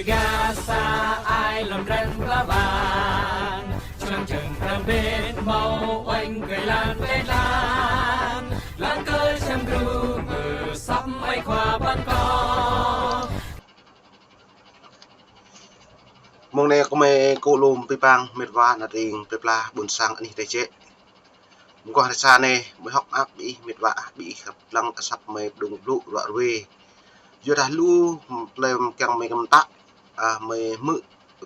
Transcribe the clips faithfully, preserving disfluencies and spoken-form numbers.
Gasa ai lăm răng pla bang, člăng čăng răng bên mâo oanh kơ lan bên lan, lan kơ čăm gru mơ săm ai khua ban ko. Mông anei kmei kơ lŏm bi pang mĭt wa na tring bi pla ƀuôn sang anih tê čĕ. Mguah rsa anei, mei hŏk ăp bi ih mĭt wa ah bi ih khăp lăng asăp mei đung blŭ ruă ruê. Yua dah lu tlei kiăng mei kăm tă, ah, mei hmư̆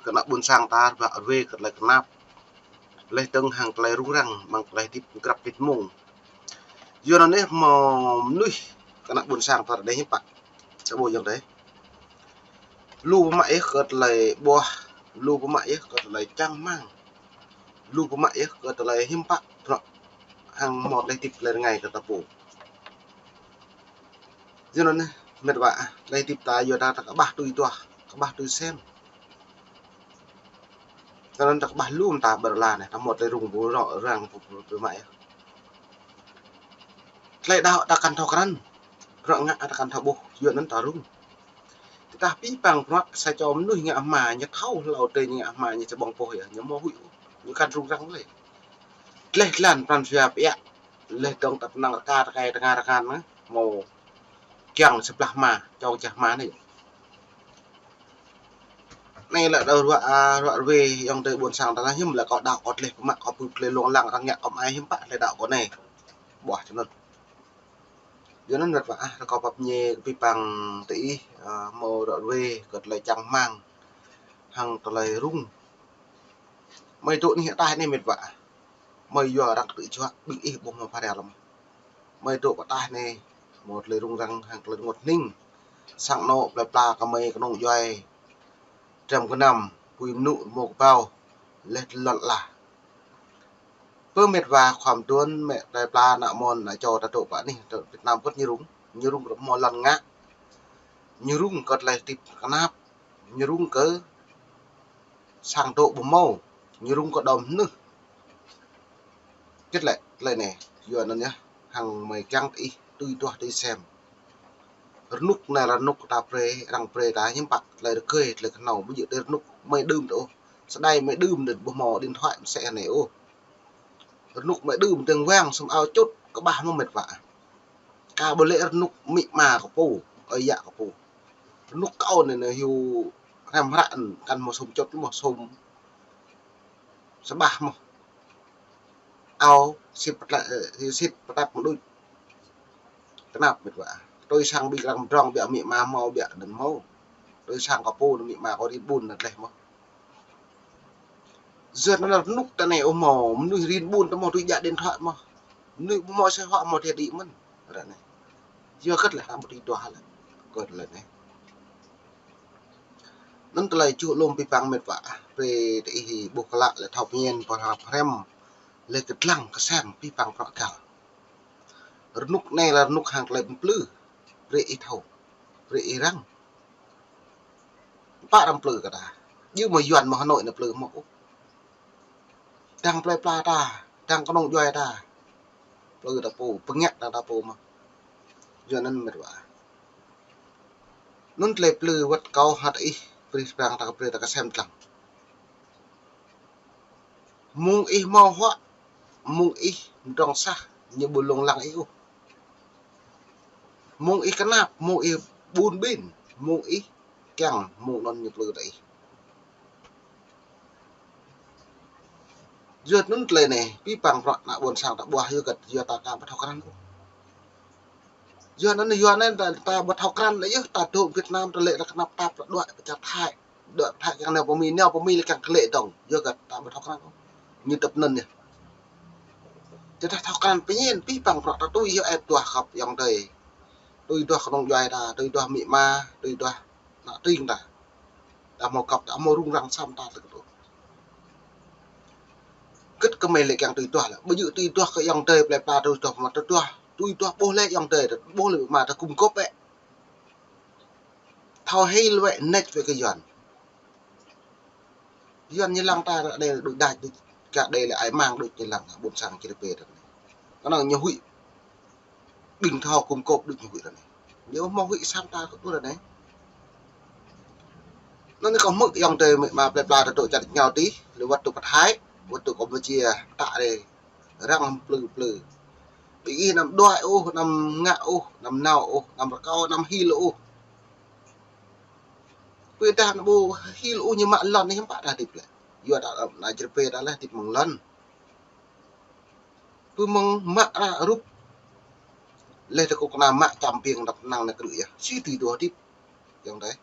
kơ ană ƀuôn sang ta ruă ruê kơ tlei knap. Leh dơ̆ng hăng tlei rŭng răng, mơ̆ng tlei hdĭp grăp hdĭp mông. Yua anăn anei mâo mnuih kơ ană ƀuôn sang ta dê hiam pă. Sa ƀuh yơh dê. Lu pơmă yơh kơ tlei ƀuah, lu pơmă yơh kơ tlei čang hmăng. Lu pơmă yơh kơ tlei hiam pă, truh hăng mâo tlei hdĭp tlei rngai kơ ta pô. Yua anăn anei, mĭt wa, tlei hdĭp ta yua ta, ta kƀah tui duah, kƀah tui sem. Yua anăn ta kƀah lu mta ƀar la anei, ta mâo tlei rŭng ƀu rŏ răng ƀu, ƀu, ƀu mă yơh. Tlei đăo ta kăn thâo krăn, bruă ngă ta kăn thâo ƀuh, yua anăn ta rŭng. Tơdah bi pang bruă sa čô mnuih ngă hma, ñu thâo hlâo drei ñu ngă hma, ñu čơ ƀơ̆ng pôh yơh, ñu mâo huĭ ôh, ñu kăn rŭng răng lei. Tleh tlan pran jua pia, leh dơ̆ng ta pnăng rơka rơkai tnga rơkan, mâo kiăng sa blah hma, čô čah hma anei. Anei lĕ đa ruă, ah, ruă ruê ayŏng adei ƀuôn sang ta hiam lĕ kâo đăo kâo tleh pơmă kâo pưp tlei lông lăng arăng ngă kâo mơai hiam pă tlei đăo kâo anei. Ƀuah čơ anăn. Yua anăn mĭt wa ah, kâo pap mñê kơ bi pang diih, ah, mâo ruă ruê kơ tlei čang hmăng hăng tlei rŭng. Mei dôk anih ataih anei mĭt wa ah. Mei yua arăng ktư̆ juă ƀing ih ƀuh mâo phara lăm. Mei dôk ataih anei, mâo tlei rŭng răng hăng tlei rngot hning. Sang anôk plei pla kơ mei knŏng djuai. Dram knam, pui mnŭ mâo kbao, leh tlei lăn ala. Pơ mĭt wa khua mduôn, mĕ plei pla ană môn, ană čô ta dôk pă anih, ta Việt Nam kơt ñu rŭng, ñu rŭng kơ mâo lăn ngă. Ñu rŭng kơ tlei hdĭp knap, ñu rŭng kơ sang dôk ƀu mâo, ñu rŭng kơ đom hnưh. Kĭt lĕ, tlei anei, yua anăn yơh, hăng mei kiăng diih, tui duah tui sem. Rnuk anei lĕ rnuk ta brei, arăng brei ta hiam pă, tlei rơgơi, tlei knhâo, ƀu djŏ tlei rnuk mei đưm tơ ôh. Sơdai mei đưm dơ̆ng ƀuh mâo điện thoại msĕ anei ôh. Rnuk mei đưm dơ̆ng wang sum ao čŭt kƀah mơh mĭt wa. Ka ƀu lĕ rnuk amĭ ama kơ pô, ơi yă kơ pô. Rnuk kâo anei anei hiu hrăm hră anăn kăn mâo sum čŭt mâo sum sƀah mâo. Ao sĭt pơtla-, ơ, sĭt pơtăp mđuč. Knap mĭt wa. Tui sang ƀĭng krăng mdrŏng ƀiă amĭ ama mâo ƀiă anăn mâo. Tui sang kơ pô anăn amĭ ama kâo rin ƀun anăn tleh mâo. Yua anăn rnuk ta anei ôh mâo, mnuih rin ƀun ta mâo tui djă điện thoại mâo. Mnuih ƀu mâo xã hội mâo thiê đĭ mơ̆n. Ară anei. Yua kơt leh ta ƀu tui duah leh. Kơt leh anei. Anăn tlei čuh lŏm bi pang mĭt wa. Brei diih ƀuh klă leh thâo pơñen pơhrăp hrăm. Leh kơ dlăng kơ sem bi pang prăk gal. Rnuk anei lĕ rnuk hăng tlei mplư. Brei ih thâo. Brei ih răng. Pă arăng mplư kơ ta. Djŏ mâo Yuăn mâo Hà Nội anei mplư mâo ôh. Dăng plei pla ta, dăng knŏng djuai ta. Mplư ta pô, pơngiă ta ta pô mâo. Yua anăn mĭt wa. Anăn tlei mplư wăt kâo hăt ih, brei prang ta kơ brei ta kơ sem dlăng. Mông ih mâo huă, mông ih mdrŏng sah, ñu ƀu lông lăng ih ôh. Mông ih knap, mông ih ƀun ƀin, mông ih kiăng, mông anăn ñu mplư ta ih. Yua anăn tlei anei, bi pang prăk ană ƀuôn sang ta ƀuah yua kơt yua ta ka ƀu thâo krăn ôh. Yua anăn, yua anăn ta, ta ƀu thâo krăn leh yơh, ta dôk Việt Nam ta lĕ ta knap tap ta đuĕ pơ čar Thái. Đuĕ Thái kiăng nao pơ Mi, nao pơ Mi lĕ kiăng klĕ dơ̆ng. Yua kơt ta ƀu thâo krăn ôh. Ñu tăp anăn yơh. Tơdah thâo krăn pơñen, bi pang prăk ta tui yơh ĕp duah khăp ayŏng adei. Tui duah knŏng djuai ta, tui duah amĭ ama, tui duah ană tring ta. Ta mâo găp, ta mâo rŭng răng săm ta tơ kơ tŭ. Kơt kơ mei lĕ kiăng tui duah lĕ. Ƀu djŏ tui duah kơ ayŏng adei plei pla tui duah mă tui duah. Tui duah ƀuh leh ayŏng adei, ƀuh leh amĭ ama ta gum gôp ĕ. Thâo hil wĕ nĕč wĕ kơ Yuăn. Yuăn ñu lăng ta ară anei đuč đač đuč. Ka đei lĕ ai mang đuč ñu lăng ƀuôn sang čri pê ară anei. Knŏng ñu huĭ. Ƀĭng thâo gum gôp đuč ñu huĭ ară anei. Ñu mâo huĭ săm ta kơ tŭ ară anei. Anăn kâo hmư̆ ayŏng adei amĭ ama plei pla ta dôk čar êngao dih, leh wăt dôk pơ Thái, wăt dôk Campuchia, tă rei, răng plư plư. Bi ih anăm đuĕ ôh, anăm ngă ôh, anăm nao ôh, anăm rơkâo, anăm hil ôh. Bi dah anăn ƀu hil ôh ñu mă lăn anei hiưm pă dah hdĭp lĕ. Yua dah anăn črê pê dah leh hdĭp mơ̆ng lăn. Bi mơ̆ng mă ară rup. Leh dơ̆ng kơ kna mă čăm biêng dăp năng nao krư̆ yơh. Si tui duah hdĭp. Ayŏng adei.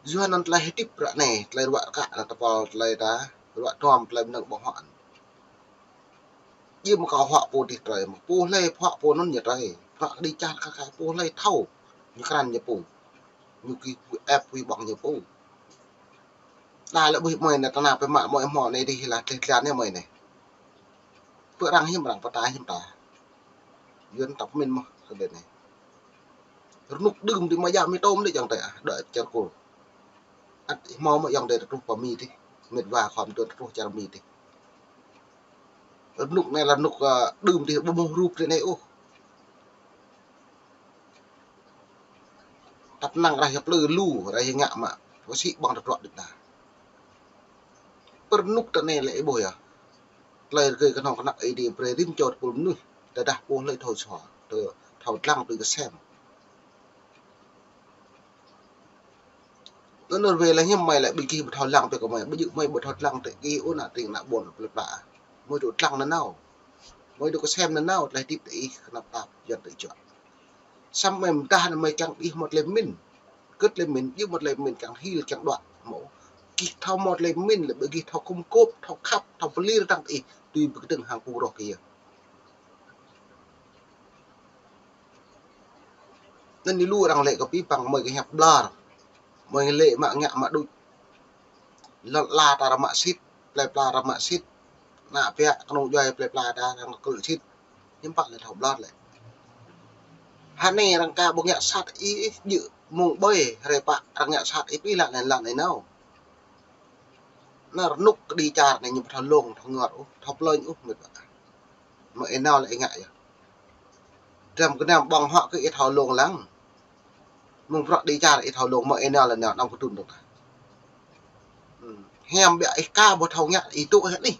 Yua anăn tlei hdĭp ară anei, tlei ruă kă anăn tơpul tlei ta, ruă tuam tlei mnơ̆ng ƀơ̆ng huă. Jing mkâo huă pô dih trei, mă pô hlei huă pô anăn ñu trei. Prăk kđi čar kơ kơ pô hlei thâo, ñu krăn ñu pô. Ñu ki ep pui ƀơ̆ng ñu pô. Đa lĕ ƀuh mơi anei tơnap pơ mă mơi hmâo anei dih lah tleh tlan anei mơi anei. Pơ arăng hiam arăng pơtă hiam ta. Yuăn tăp min mơh kơ lĕ anei. Rnuk đưm dih mă jam mi tôm dih ayŏng adei ah, đa čar kul. Ăt hmâo mơh ayŏng adei truh pơ Mi dih. Mĭt wa khua mduôn truh čar Mi dih. Rnuk anei lah rnuk, ơ, đưm dih ƀu mâo rup dih anei ôh. Tăp năng rah ya plư lu, rah ya ngă mă. Wă sĭ ƀơ̆ng tơdruă dih đa. Pơ rnuk ta anei lĕ ih ƀuh yơh. Tlei rơgơi knŏng knăk Aê Diê brei rĭm čô tơpul mnuih. Tơdah pô hlei thâo sua, tơ thâo dlăng tui ksem. Anăn wê leh hiam mơi lĕ bi gih ƀu thâo dlăng tui kơ mơi, ƀu djơ̆ mơi ƀu thâo dlăng tui ih ôh ană tring ană ƀuôn plei pla. Mơi dôk dlăng nanao. Mơi dôk ksem nanao, tlei hdĭp tơ ih knap tap, Yuăn tơ juă. Săm mơi mdah anăn mơi kiăng ih mâo tlei mĭn. Kơ tlei mĭn, djơ̆ mâo tlei mĭn kiăng hil, kiăng đuă. Mâo. Gih thâo mâo tlei mĭn lĕ ƀu gih thâo kŭm kôp, thâo khăp, thâo pơlir dăng ih, tui bi kdơ̆ng hăng pô roh kơ yơh. Anăn ñu lu arăng lĕ kơ bi păng mơi kơ hiăp ƀlŏr. Mơi lĕ mă ngă mă đuč. Lăn ala ta arăng mă sĭt, plei pla arăng mă sĭt. Ană biă knŏng djuai plei pla ta arăng krư̆ sĭt. Hiưm pă lĕ thâo ƀlŏr lĕ. Hơnei arăng ka ƀu ngă sat ih, ih djơ̆ mông ƀơi, hruê pă arăng ngă sat ih pih lăn anei lăn anei nao. Anăn rnuk kđi čar anei ñu ƀu thâo lông, thâo ngor ôh, thâo plĕñ ôh mĭt wa. Mă ih nao lĕ ih ngă yơh. Dram knam ƀơ̆ng huă kơ ih thâo lông lăng. Mơ̆ng bruă kđi čar ih thâo lông mă ih nao lĕ nao năm kdŭn dôk ta. Hmm. Hiam biă ih ka ƀu thâo ngă ih tŭ ih anih.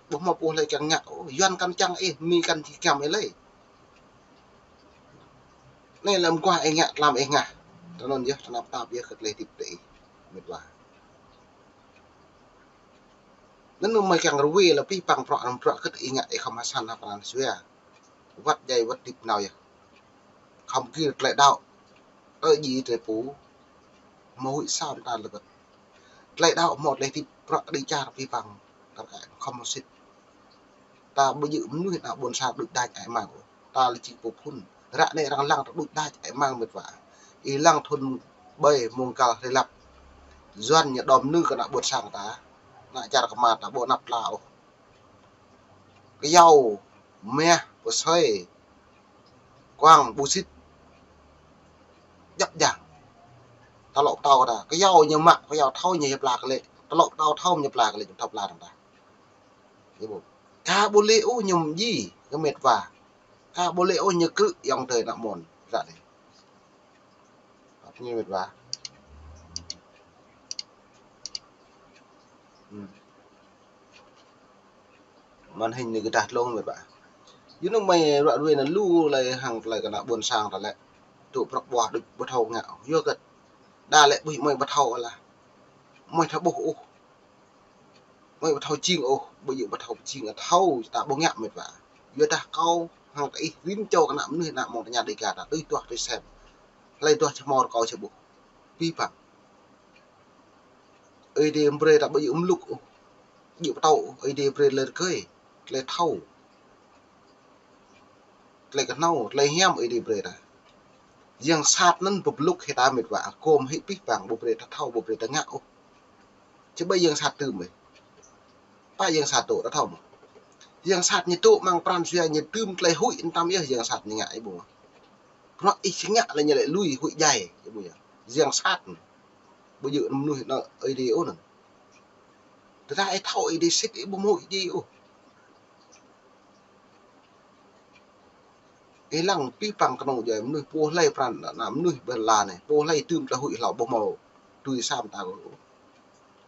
Ƀu mâo pô hlei kiăng ngă ôh, Yuăn kăn čiăng ih, Mi kăn čiăng ih lei. Anei lăm guah ih ngă tlam ih ngă. Tơ anăn yơh, tơ anăp tap yơh kơ tlei hdĭp tơ ih. Mĭt wa. Anăn mơi kiăng rui lĕ bi păng prŏ anăn prŏ kơ ih ngă ih khăm hơsăn hă pran sua. Wăt jai wăt hdĭp nao yơh. Khăm gĭr tlei đăo. Tơ ji tlei pô. Mâo huĭ sa ta lĕ wăt. Tlei đăo mâo tlei hdĭp prŏ kđi čar bi păng. Kar kaĭ khăm mâo sĭt. Ta ƀu djơ̆ mnuih ană ƀuôn sang đuč đač ai mang ôh. Ta lĕ jing pô phŭn. Ră anei arăng lăng ta đuč đač ai mang mĭt wa. Ih lăng thŭn ƀai mông găl hriê lăp. Yuăn ñu đom nư kơ ană ƀuôn sang ta. Ană čar kma ta ƀu anăp tla ôh. Kyâo, mah, pơsei, kuăng, ƀu sĭt. Djăp jang. Ta lŏ ptâo kơ ta. Kyâo ñu mă, kyâo thâo ñu hiăp pla kơ lĕ. Ta lŏ ptâo thâo ñu pla kơ lĕ, ñu thâo pla dơ̆ng ta. Ih ƀuh. Ka ƀu lĕ ôh ñu mjing, kơ mĭt wa. Ka ƀu lĕ ôh ñu krư̆ ayŏng adei ană môn. Ră anei. Ăt ñu mĭt wa. Hmm. Màn hình anei kơ dah dlông mĭt wa. Yua anăn mơi ruă ruê anăn lu lei hăng tlei kơ ană ƀuôn sang ta lĕ. Tŭ prăk ƀuah đuč ƀu thâo ngă. Yua kơ đa lĕ ƀuh mơi ƀu thâo lah. Mơi thâo ƀuh ôh. Mơi ƀu thâo jing ôh, ƀu djơ̆ ƀu thâo jing, thâo ta ƀu ngă mĭt wa. Yua dah kâo hăng ta ih rĭm čô kơ ană mnuih ană mơ̆ng tơña Dêga ta tui duah tui sem. Hlei duah čhmor kâo čhơ ƀuh. Bi păng. Aê Diê brei ta ƀu djơ̆ mluk ôh. Djơ̆ ptâo ôh, Aê Diê brei tlei rơgơi. Tlei thâo. Tlei knhâo, tlei hiam Aê Diê brei ta. Yang sat anăn pơblŭk hĕ ta mĭt wa, kôm hĕ bi păng ƀu brei ta thâo, ƀu brei ta ngă ôh. Či ƀai yang sat tưm ih. Pă yang sat tŭ ta thâo mơh. Yang sat ñu tŭ mơ̆ng pran jua ñu tưm tlei huĭ mtam yơh yang sat ñu ngă ih ƀuh. Bruă ih či ngă lĕ ñu lĕ lui huĭ jai, ih ƀuh yơh. Yang sat. Ƀu djơ̆ mnuih ană Aê Diê ôh anăn. Tơdah ih thâo Aê Diê sĭt ih ƀu mâo huĭ jai ôh. Ih lăng bi păng knŏng djuê mnuih pô hlei pran anăn mnuih ƀơi lăn ala anei, pô hlei dưm tlei huĭ hlâo ƀuh mâo tui sa mta kơ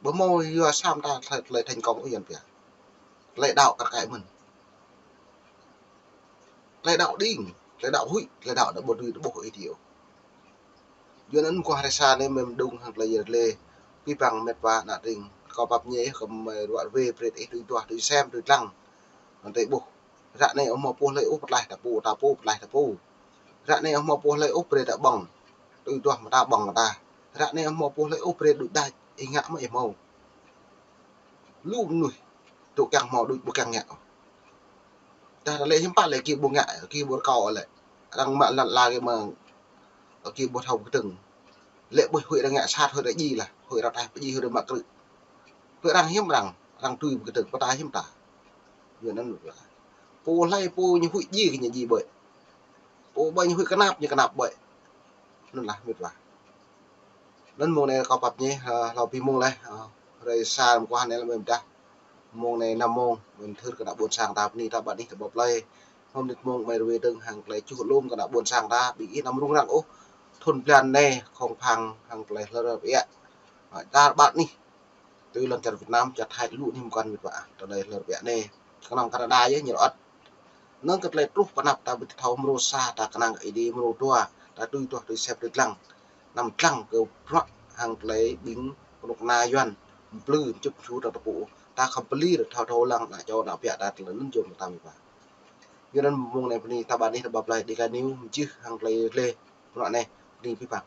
ƀuh mâo yua sa mta tlei, tlei thành công ôh Yuăn pia. Tlei đăo kar kaĭ mơ̆n. Tlei đăo đing, tlei đăo huĭ, tlei đăo đa ƀuh tui ƀuh ih ti ôh. Yua anăn mkuah rei sa anei mơ̆ng mđung hŏng tlei yăl dliê, bi păng mĭt wa ană tring, kâo pap mñai kơ mei ruă rwê brei ih tui duah tui sem tui dlăng. Anăn tui ƀuh. Ră anei ôh mâo pô hlei ôh ptlaih ta pô, ta pô ptlaih ta pô. Ră anei ôh mâo pô hlei ôh brei ta ƀơ̆ng. Tui duah mta ƀơ̆ng mta. Ră anei ôh mâo pô hlei ôh brei đuč đač, ih ngă mơ̆ ih mâo. Lu mnuih tŭ kiăng mâo đuč ƀu kiăng ngă. Dah ta lĕ hiưm pă lĕ ki ƀu ngă, ki ƀu rkâo lĕ. Arăng mă lăn ala kơ mơ̆ng, ki ƀu thâo kdơ̆ng. Lĕ ƀuh huĭ arăng ngă sat, huĭ arăng djiê lah, huĭ arăng taih pdjiê, huĭ arăng mă krư̆. Huĭ arăng hiưm arăng, arăng tui kdơ̆ng, pô ta hiưm ta. Yua anăn pô hlei pô ñu huĭ djiê kơ ñu djiê ƀơi. Pô ƀơi ñu huĭ knap, ñu knap ƀơi. Anăn lah mĭt wa. Anăn mông anei kâo pap mñai, ơ, hlâo bi mông leh, ơ, rei sa mkuah anei leh mdah. Mông anei năm mông, mơ̆ng thưr kơ ană ƀuôn sang ta bni ta ƀă anih ta ƀă plei. Hŏng mnĭt mông mei rwê dơ̆ng hŏng tlei čuh lŭm kơ ană ƀuôn sang ta, ƀing ih năm rŭng răng ôh. Thŭn blan anei khŏng phang hŏng tlei hlơr ƀiă. Ơ, čar ƀă anih. Tui lăn čar Việt Nam, čar Thái lu anih mkăn mĭt wa. Tlei hlơr ƀiă anei. Knŏng Canada yơh ñu ăt. Năng kơ tlei truh pnăp ta ƀuh thâo mrô sa ta knang kơ Aê Diê, mrô dua ta tui duah tui sem tui dlăng. Năm dlăng kơ bruă hŏng tlei ƀing knŭk kna Yuăn mplư mčŭp mču ta tơpŭ. Ta khăm pơli thâo thâo lăng ană čô ană biă ta tlei anăn jom ta mĭt wa. Yua anăn mông anei bni ta ƀă anih ta ƀă plei đi kơ niu mjih hŏng tlei dliê bruă anei bni bi păng.